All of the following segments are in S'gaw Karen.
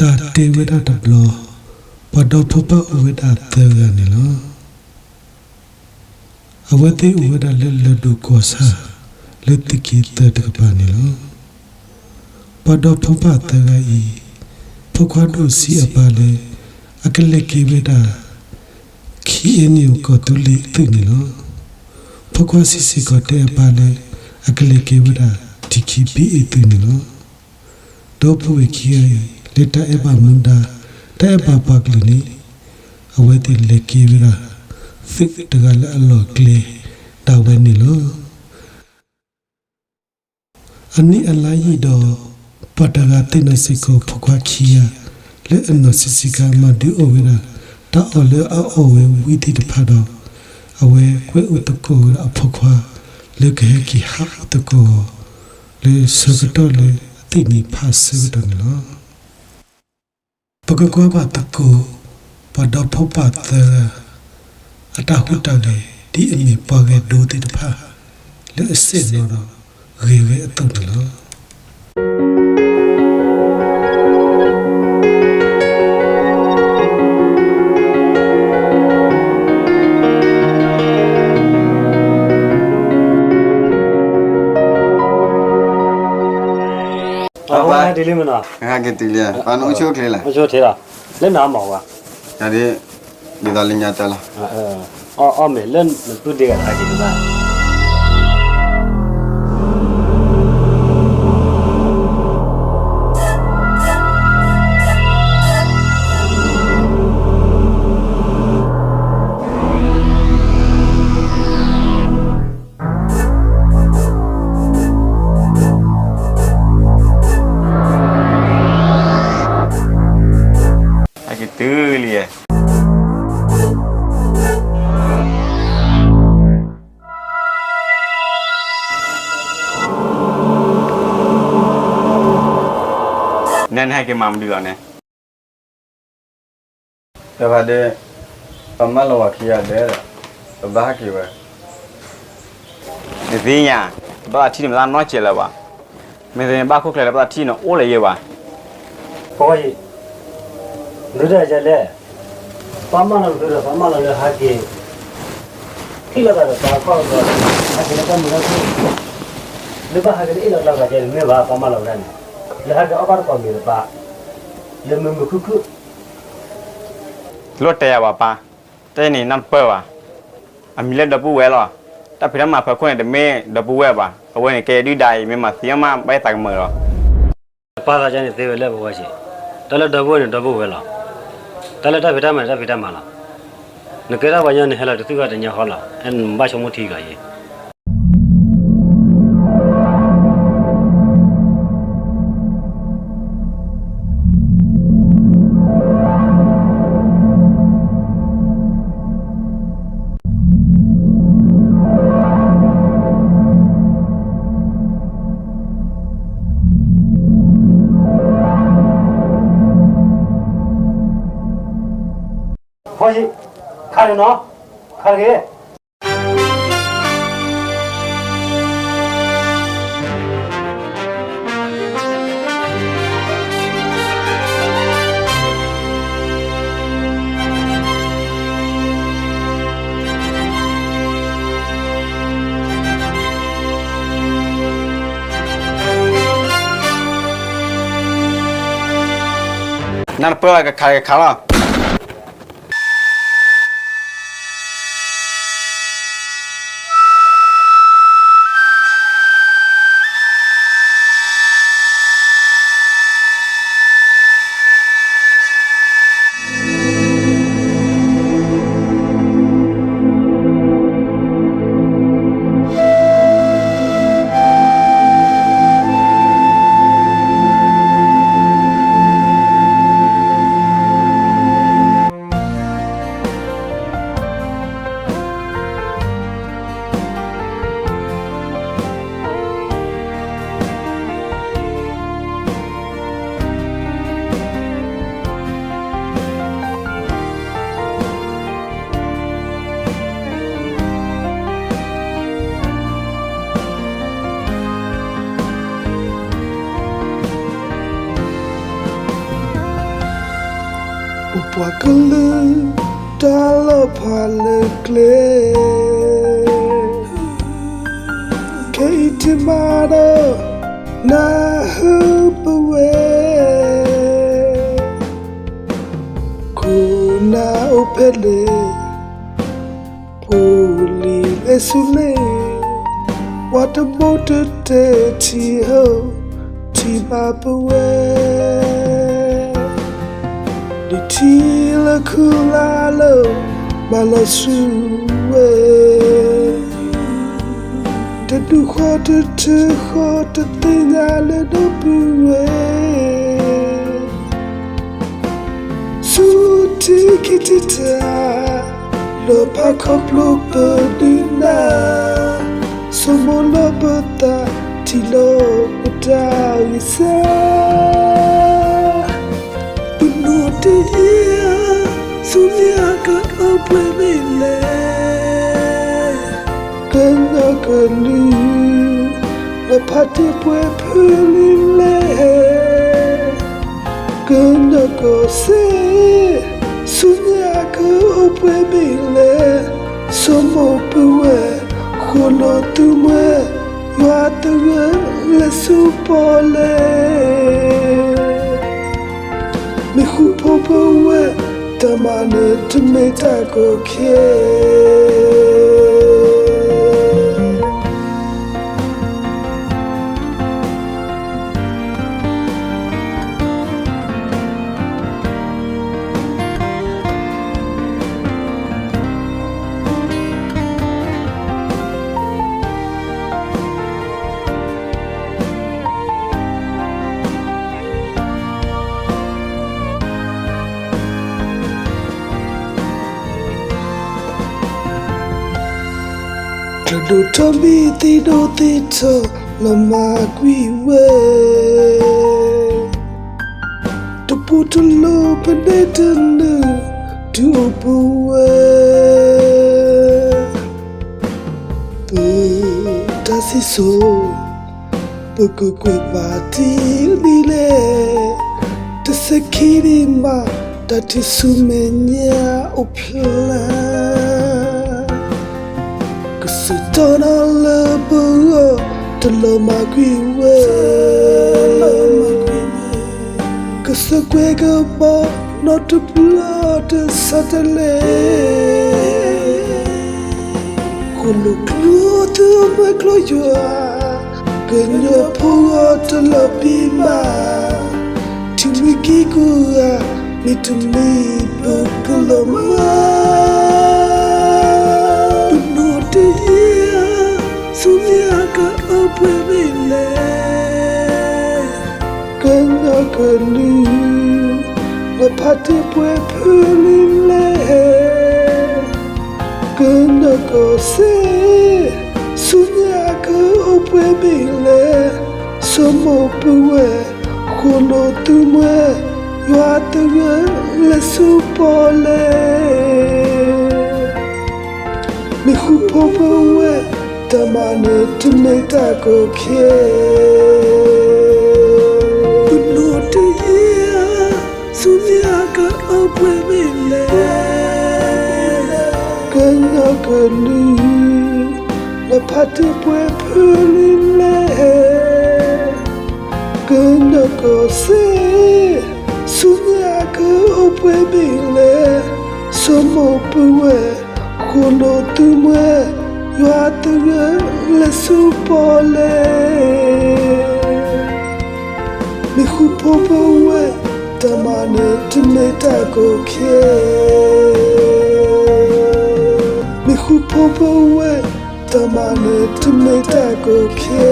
တၢ်တဲဝဲဒၣ်တဘျီ, ပှၤဒီဖိပၢ်အိၣ်ဝဲဒၣ်သၢဂၤန့ၣ်လီၤ. အဝဲသ့ၣ်အိၣ်ဝဲဒၣ်လၢလၢၢ်ဒိၣ်ကီၢ်ဆၣ် လၢသုးက့သၢတကပၤန့ၣ်လီၤ. ပှၤဒီဖိပၢ်သၢဂၤအံၤ, ဖိခွါဒိၣ်ဆံးအပၢ်လၢ အကလဲၤက့ၤဝဲဒၣ် ခ့ၣ်အဲၣ်ယူၣ် ကီၢ်သူလ့ၤသုးန့ၣ်လီၤ. ဖိခွါဆံးစ့ၢ်ကီးတဲအပၢ်လၢ အကလဲၤက့ၤဝဲဒၣ် ထံခံဘ့ၣ်အ့ၣ်သုးန့ၣ်လီၤ. ဒီပုၢ်ဝဲၢ်ခံဂၤအံၤ လၢတၢ်အဲၣ်ဘၣ်မူဒါ တၢ်အဲၣ်ဘၣ်ပှၤကလုာ်န့ၣ် အဝဲသ့ၣ်လဲၤက့ၤဝဲဒၣ် သုးတဂၤလၢအလီၢ်ကျဲဒၣ်ဝဲန့ၣ်လီၤ. အနံၣ်အလါယံာ်ဒီး ပှၤတဂၤသ့ၣ်နီၣ်စ့ၢ်ကီးဖိခွါခံဂၤ လၢအနီၢ်ဆံးဆံးခါ မၤဒုးအီၣ်ဝဲဒၣ် တၢ်အီၣ်လၢအအီၣ်ဝဲဝံၤသ့ၣ်တဖၣ်ဒီး အဝဲကွဲးအိၣ်သကိးဝဲဒၣ်အဖိခွါ လၢကဟဲက့ၤဟးအိၣ်သကိး လၢဆၢကတီၢ်လၢအသ့ၣ်န့ၣ်ဖးဆၢကတီၢ်န့ၣ်လီၤ. ပကကွၢ်ဘၣ်သကိး ပှၤဒီဖိပၢ်သၢဂၤ အတၢ်ဟူးတၢ်ဂဲၤ ဒ်အမ့ၢ်ပှၤဂဲၤဒိသ့ၣ်တဖၣ် လၢအဆဲးနီၤဒီး ဂဲၤဝဲအသိးန့ၣ်လီၤ. အဝဲဟဲတုၤလံမနီၤ, ဟဲက့ၤတုၤလံ, ပှၤနအိၣ်ဆူၣ်အိၣ်ချ့လဲၣ်, အိၣ်ဆူၣ်အိၣ်ချ့လီၤ, လၢနၤမၤဝဲ, ယၤဒ်, ဒ်သိးလၢညါတၢ်လီၤ, အီၣ်မ့ၢ်လၢနသူၣ်ဒ့ဂၤတဟဲက့ၤဒံးဘၣ် ဟဲက့ၤတုၤလံ, နဲနဟဲက့ၤမၤမနုၤလီၤန့ၣ် တဖါဒ့, ပမၢလီၤဝဲခံဂၤ ဒဲးဒီး ပဘၣ်ဟဲက့ၤဝဲ, နသ့ၣ်ညါ, ဘၣ်သးထံၣ်န့ၣ် မ့ၢ်တၢ်နီတစဲးလၢၤဘၣ်, မ့ၢ်သ့ၣ်န့ၣ် ဘၣ်ခိၣ်ချၢလၢဘၣ်သးထံၣ်န့ၣ် အိၣ်လၢၤယဲဘၣ်, ဖီယံၤ, နဒုးတၢ်ယလဲၣ်, ပမၢလီၤနသုဒီး ပမၢလီၤလၢဟဲက့ၤ ထံၣ်လိာ်သးဒီးပှၤကီၢ်ဒီး ဟဲက့ၤလၢတၢ်မုာ်တၢ်ခုၣ်, လၢဘၣ်ဟဲက့ၤလၢအ့ၣ်လိာ်ကျါဂၤကဲန့ၣ်မ့ၢ်ဘၣ် ပမၢလီၤဝဲဒၣ်န့ၣ်, လၢဟဲက့ၤအီၣ်ဘၣ်တကိးမံၤတပၤ, လၢမုာ်မုာ်ခုၣ်ခုၣ် တလိၣ်တဲယၤဘၣ်ပၢ်, တၢ်အံၤန့ၣ်နၢ်တပၢၢ်ဘၣ်, အမံၤလၢဒီပုၢ်ဝဲၢ်လီၤ, တၢ်ဖံးတၢ်မၤဖီခိၣ်န့ၣ် တမ့ၢ်ဒီပုၢ်ဝဲၢ်ဘၣ်, အဝဲန့ၣ်ကဲယဒုၣ်ဒါအံၤ မ့ၢ်မၤသံအီၣ်မး ဘၣ်ယသးကမၢလီၤ. ပၢ်သးကဲန့ၣ်သ့ဝဲလၢပဝဲဆံး, တၢ်လၢဒီပုၢ်ဝဲၢ်န့ၣ်ဒီပုၢ်ဝဲၢ်လီၤ, တၢ်လၢတၢ်ဖံးတၢ်မၤန့ၣ် တၢ်ဖံးတၢ်မၤလီၤ, နကဲထီၣ်ပှၤညီန့ၣ် ဟဲလီၤတသံၣ်ဘၣ်တညီဃီလီၤ, အဲၣ်နဘၣ်ဆိကမိၣ်ထံဂၤယဲ ဖီယံၤ, ခါန့ၣ်နီၤ, ခါတဂ့ၤ. နၢ်တပၢၢ်လီၤ ကခးကခးလီၤ. တၢ် ပှၤကလုာ်တၢ်လီၤဖးလၢကျဲ, ခဲအံၤတမံၤဒီး နၢ်ဟူပဝဲ, ခိၣ်နၢ်အိၣ်ဖဲလဲၣ်, ဖိလံၤလဲၤဆူလဲၣ်, ပှၤတဘိတတဲထံၣ်ဟီၣ် ထံၣ်ဘၣ်ပဝဲ, နထံၣ်လၢခူၣ်လၢ်လၢ ဘၣ်လီၤဆူဝဲ, တဒူၣ်ဃီတထၢဃီ တသ့ၣ်ညါလၢဒီပုၢ်ဝဲၢ် ဆူထံခံထံၣ်တၢ် လီၤဖးခီဖျိပဒုးနၢ်, ဆိမိၣ်လီၤပသး ထံၣ်လီၤပတၢ်ဂံၢ်စၢ်, ပနီၣ်တယံၤဧၢ, ဆူညါကအိၣ်ပှဲၤမ့ၢ်လဲၣ်, ကညီကလုာ် လီၤဖးတ့ၢ်ပှဲၤဖုလံၤလဲၣ်, ကညီကီၢ်စဲၣ် ဆူညါကအိၣ်ပှဲၤမ့ၢ်လဲၣ်, ဆိမိၣ်ပဝဲ ဃိၣ်လိာ်သုးမွဲ ယွၤသဂၢၢ်လဲၤဆူပီၣ်လဲၣ်, မ့ၢ်ဃူဖိပဝဲ တၢ်မၤနၢၤတမ့ၢ်တၢ်ကီခဲ ကၠီၤဒိၣ်ထီၣ်မံၤ သ့ၣ်ဒိၣ်သ့ၣ်ထီၣ် လီၤမၢ်ကွံာ်ဝဲ, တပူၤတလိၤ ပနဲၣ်တနုာ် ဒုးအိၣ်ပဝဲ, ပတၢ်စံၣ်စိၤ ပကကွဲးပာ်တံၢ်ဒ်လဲၣ်, တစဲးခံဒံးမး တၢ်ထံၣ်ဆူမဲာ်ညါအိၣ်ဖျါ, ကစၢၢ်တီနီၢ်လၢပဂီၢ် တလီၤမၢ်ကွံာ်ဝဲ, ကစၢၢ်ကွဲကဘီ နီတဘျီတဆးတလဲၣ်, ဃိၣ်လိာ်ကျိသုးမွဲကျိယွၤ, ကညီဖိဂီၢ်တလီၤပံးမး, ထံမံၤကံကိးဂၤ မ့တမ့ၢ်ပကလီၤမၢ်, ပနီၣ်တယံၤဧၢ, ဆူညါကအိၣ်ပှဲၤမ့ၢ်လဲၣ်, ကညီကလုာ် လီၤဖးတ့ၢ်ပှဲၤဖုလံၤလဲၣ်, ကညီကီၢ်စဲၣ် ဆူညါကအိၣ်ပှဲၤမ့ၢ်လဲၣ်, ဆိမိၣ်ပဝဲ ဃိၣ်လိာ်သုးမွဲ ယွၤသဂၢၢ်လဲၤဆူပီၣ်လဲၣ်, မ့ၢ်ဃူဖိပဝဲ တၢ်မၤနၢၤတမ့ၢ်တၢ်ကီခဲ, ပနီၣ်တယံၤဧၢ, ဆူညါကအိၣ်ပှဲၤမ့ၢ်လဲၣ်, ကညီကလုာ် လီၤဖးတ့ၢ်ပှဲၤဖုလံၤလဲၣ်, ကညီကီၢ်စဲၣ် ဆူညါကအိၣ်ပှဲၤမ့ၢ်လဲၣ်, ဆိမိၣ်ပဝဲ ဃိၣ်လိာ်သုးမွဲ ယွၤသဂၢၢ်လဲၤဆူပီၣ်လဲၣ်, မ့ၢ်ဃူဖိပဝဲ တၢ်မၤနၢၤတမ့ၢ်တၢ်ကီခဲ, မ့ၢ်ဃူဖိပဝဲ တၢ်မၤနၢၤတမ့ၢ်တၢ်ကီခဲ.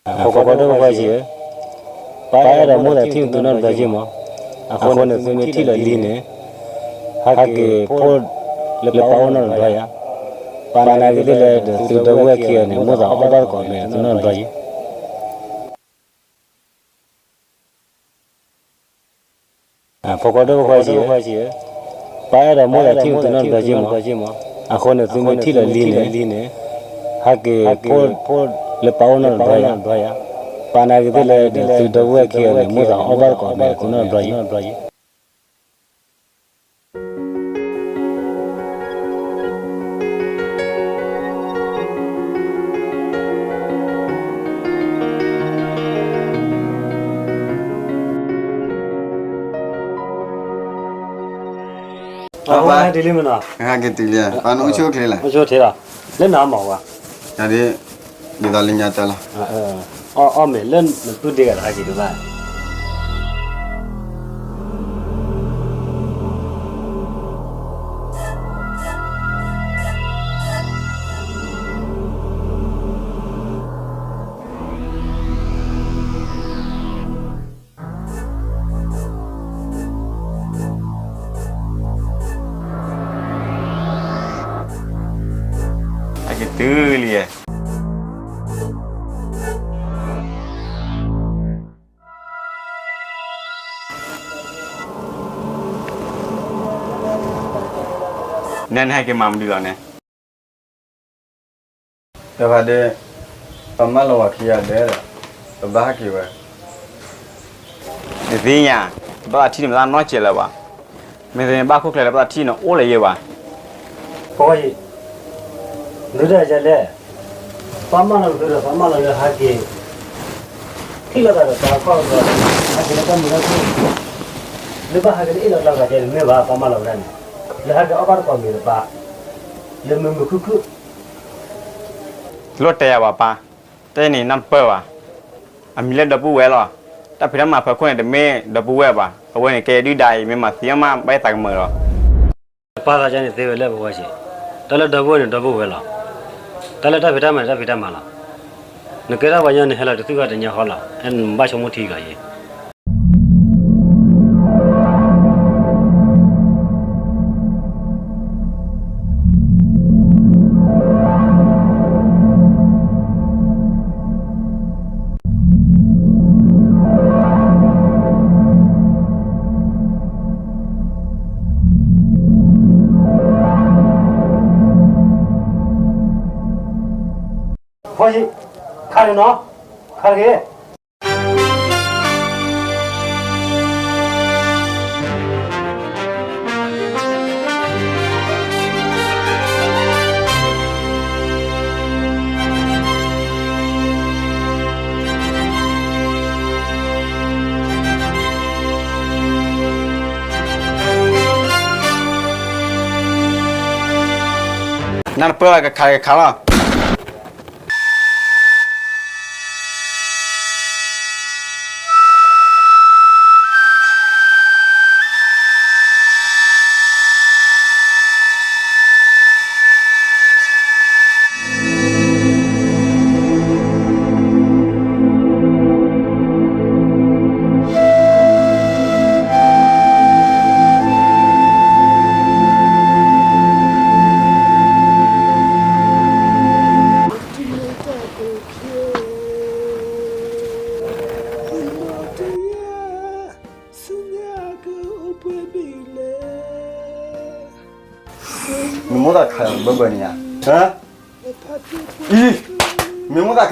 ဖိခွါဒိၣ်ဖိခွါယံၤဧၢ, ပၢ်အဲၣ်ဒိးမိၣ်သးထံၣ်သုနီတဘျီယံၤမး, အဃိန့ၣ်သုမ့ၢ်ထံၣ်လီၤလံန့ၣ်, ဟဲက့ၤဖိလၢပၢ်အိၣ်နီတဘျီယံၤ, ပၢ်နာ်က့ၤသ့ၣ်လၢဒီးသုဒီပုၢ်ဝဲၢ်ခံဂၤန့ၣ် မိၣ်သးအီၣ်ဘၣ်သကိးမဲာ်သုနီတဘျီယံၤ. ဖိခွါဒိၣ်ဖိခွါယံၤဧၢ, ပၢ်အဲၣ်ဒိးမိၣ်သးထံၣ်သုနီတဘျီယံၤမး, အဃိန့ၣ်သုမ့ၢ်ထံၣ်လီၤလံန့ၣ်, ဟဲက့ၤဖိလၢပၢ်အိၣ်နီတဘျီယံၤ, ပၢ်နာ်က့ၤသ့ၣ်လၢဒီးသုဒီပုၢ်ဝဲၢ်ခံဂၤန့ၣ် မိၣ်သးအီၣ်ဘၣ်သကိးမဲာ်သုနီတဘျီယံၤ. အဝဲဒ်လံမနီၤ, ဟဲက့ၤတုၤလံ, ပှၤနအိၣ်ဆူၣ်အိၣ်ချ့လဲၣ်, အိၣ်ဆူၣ်အိၣ်ချ့လီၤ, လၢနၤမၤဝဲ, ယၤဒ်, ဒ်သိးလၢညါတၢ်လီၤ, အီၣ်အီၣ်မ့ၢ်လၢနပုၢ်ဒ့ဂၤတဟဲက့ၤဒံးဘၣ်. အက့ၤတုၤလံယဲၢ်, နဲနဟဲက့ၤမၤမနုၤလီၤန့ၣ် တဖၣ်ဒ့, ပမၢလီၤဝၤခံဂၤဒဲးဒီး, ပဘၣ်ဟဲက့ၤဝဲ, နသ့ၣ်ညါ, ဘၣ်သးထံၣ်န့ၣ် ပသးနီၢ်ကဲးလၢၤဘၣ်, မ့ၢ်သ့ၣ်န့ၣ် ဘၣ်ခိၣ်ချၢလၢပသးထံၣ်န့ၣ် အိၣ်လၢၤယဲၢ်ဘၣ်. ပဝဲအံၤ, နဒၣ်ယၤလဲၣ်, ပမၢလီၤနသုဒီး ပမၢလီၤလၢဟဲက့ၤ ထံၣ်လိာ်သးဒီးတၢ်ခီၣ်ဒီး, ဟဲက့ၤလၢတၢ်မုာ်တၢ်ခုၣ်, လၢဘၣ်ဟဲက့ၤလၢအ့ၣ်လိာ်တၢ်ဂၤကဲန့ၣ်မ့ၢ်ဘၣ် ပမၢလီၤဝဲဒၣ်န့ၣ်, လၢဟဲက့ၤအီၣ်ဘၣ်သကိးမ့ၤဒီးပၢ်, လၢမုာ်မုာ်ခုၣ်ခုၣ် တလိၣ်တဲယၤဘၣ်ပၢ်, တၢ်န့ၣ်နၢ်တပၢၢ်ဘၣ်, အမံၤလၢဒီပုၢ်ဝဲၢ်လီၤ, တၢ်ဖံးတၢ်မၤဖီခိၣ်န့ၣ် တမ့ၢ်ဒီပုၢ်ဝဲၢ်ဘၣ်, အဝဲန့ၣ်ကဲဒုၣ်ဒါအံၤ မ့ၢ်မၤသံအီၣ်မး ဘၣ်ယသးကမၢလီၤ. ပၢ်သးကန့ၣ်သ့ဝဲလၢပဝဲဆံး, တၢ်လၢဒီပုၢ်ဝဲၢ်န့ၣ် ဒီပုၢ်ဝဲၢ်လီၤ, တၢ်လၢတၢ်ဖံးတၢ်မၤန့ၣ် တၢ်ဖံးတၢ်မၤလီၤ, နကဲထီၣ်ပှၤညီန့ၣ် ဟဲလီၤတသ့ၣ်ဘၣ်တညါဃီလီၤ, အဲၣ်နဘၣ်ဆိကမိၣ်ထံကီးယဲၢ်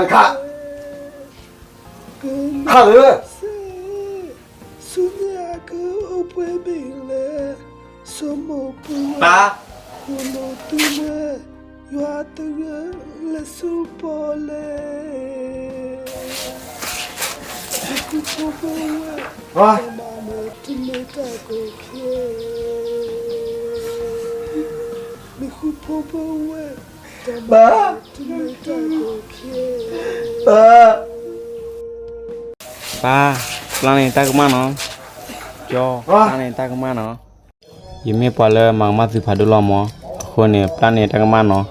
ခါန့ၣ်နီၤ, ခါတဂ့ၤ. နၢ်တပၢၢ်လီၤ ကခးကခးလီၤ. နမိၣ်သးခး ဘၣ်ဘၣ်န့ၣ်ဧါ, အံၤ, မ့ၢ်မိၣ်သးခးန့ၣ်ခး, ခးလၢ ပၢ်, ပၢ်, ပၢ်, ပၢ်, ပျၢ်န့ၣ်တၢ်ကမၣ်နီၤ, ကၠီ, ပျၢ်န့ၣ်တၢ်ကမၣ်နီၤ, ယမ့ၢ်ပှၤလၢမၤကမၣ်သုဖးဒိၣ်လီၤမး, အဃိန့ၣ် ပျၢ်န့ၣ်တၢ်ကမၣ်နီၤ.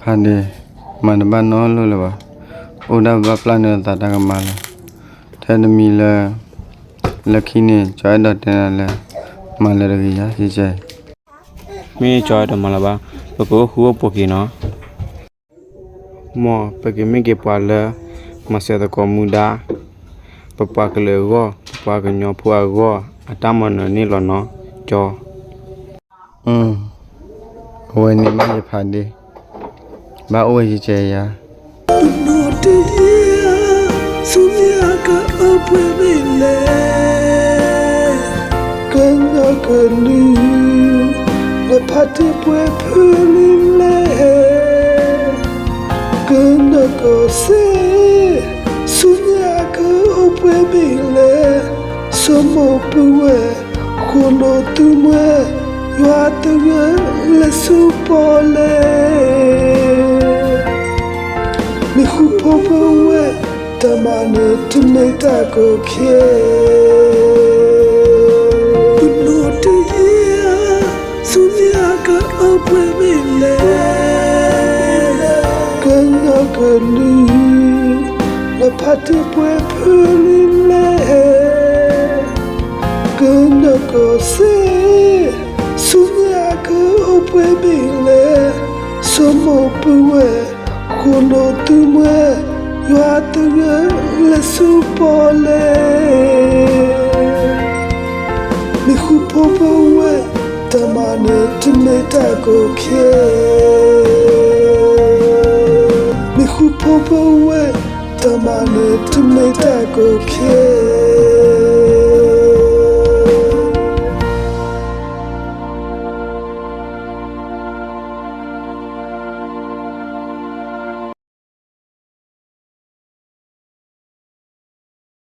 ဖးဒ့, မၤတဘၣ်နီတလိၣ်လၢၤဘၣ်, အိၣ်ဒၣ်ဘၣ်ပျၢ်န့ၢ်အသးတၢ်ကမၤလၢာ်, ထဲတမံၤလၢ လၢခံန့ၣ် ကၠီအဲၣ်ဒိးတဲနၤလၢ မၤလၢာ်တဂ့ၤယၤ ယကဲ, မ့ၢ်ကၠီအဲၣ်ဒိးမၤလၢာ်ဘၣ်, ပကအိၣ်ဃူအိၣ်ဖိးက့ၤနီၤ. မ်ပကမ့ၢ်က့ၤပှၤလၢ မၤစၢၤသကိးမူဒါ ပပှၤကလုာ်အဂီၢ်, ပပှၤကညီဖိအဂီၢ် အတၢ်မၤနၢၤန့ၣ်လီၤနီၤ, ကၠီ. အဝဲန့ၣ်ဘၣ်ယဖးဒ့, ဘၣ်အိၣ်ဝဲယကဲယၤ. ပနီၢ်တယံၤဧၢ, ဆူညါကအိၣ်ပှဲၤမ့ၢ်လဲၣ်, ကနီၢ်ကနုၤ, လၢဖးတ့ၢ်ပှဲၤဖုလံလဲၣ်, ကနီၢ်ကစ့, ဆူညါကအိၣ်ပှဲၤမ့ၢ်လဲၣ်, ဆိမိၣ်ပုၢ်ဝဲၢ် ဃိၣ်လိာ်သုမှဲ, ယွၤတဂၤလဲၤဆူပီၣ်လဲၣ်, မံၤဃုဖိပဝဲၢ် တၢ်မၤနၢၤတမ့ၢ်တၢ်ကီခဲ, ပနီၢ်တယံၤဧၢ, ဆူညါကအိၣ်ပှဲၤမ့ၢ်လဲၣ်, ကနီၢ်ကနုၤ, လၢဖးတ့ၢ်ပှဲၤဖုလံလဲၣ်, ကနီၢ်ကစ့, ဆူညါကအိၣ်ပှဲၤမ့ၢ်လဲၣ်, ဆိမိၣ်ပုၢ်ဝဲၢ် ဃိၣ်လိာ်သုမှဲ, ယွၤတဂၤလဲၤဆူပီၣ်လဲၣ်, မံၤဃုဖိပဝဲၢ် တၢ်မၤနၢၤတမ့ၢ်တၢ်ကီခဲ, မံၤဃုဖိပဝဲၢ် တၢ်မၤနၢၤတမ့ၢ်တၢ်ကီခဲ.